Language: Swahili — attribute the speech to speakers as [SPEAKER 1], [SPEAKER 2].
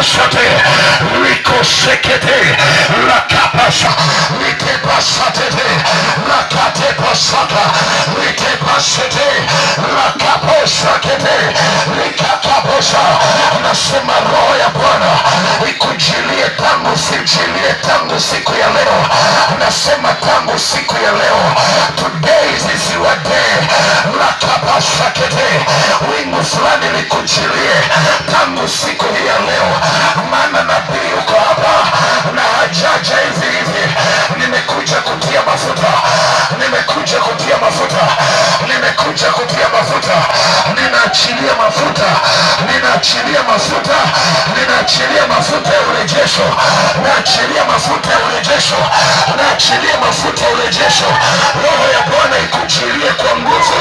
[SPEAKER 1] Likapasate likosekete lakapasa litepasatete lakatepasaka litepasete lakaposakete likakaposa. Nasema roho ya Bwana ikujilie tangu sijilie tangu siku ya leo. Nasema tangu siku ya leo, today is your day. Lakapasakete, wingu fulani likujilie tangu siku hii ya leo, maana nabii uko hapa na hajaja hivi hivi. Nimekuja kutia mafuta, nimekuja kutia mafuta, nimekuja kutia mafuta, ninaachilia mafuta, ninaachilia mafuta, ninaachilia mafuta ya urejesho, naachilia mafuta ya urejesho, naachilia mafuta ya urejesho. Roho ya Bwana ikujilie kwa nguvu.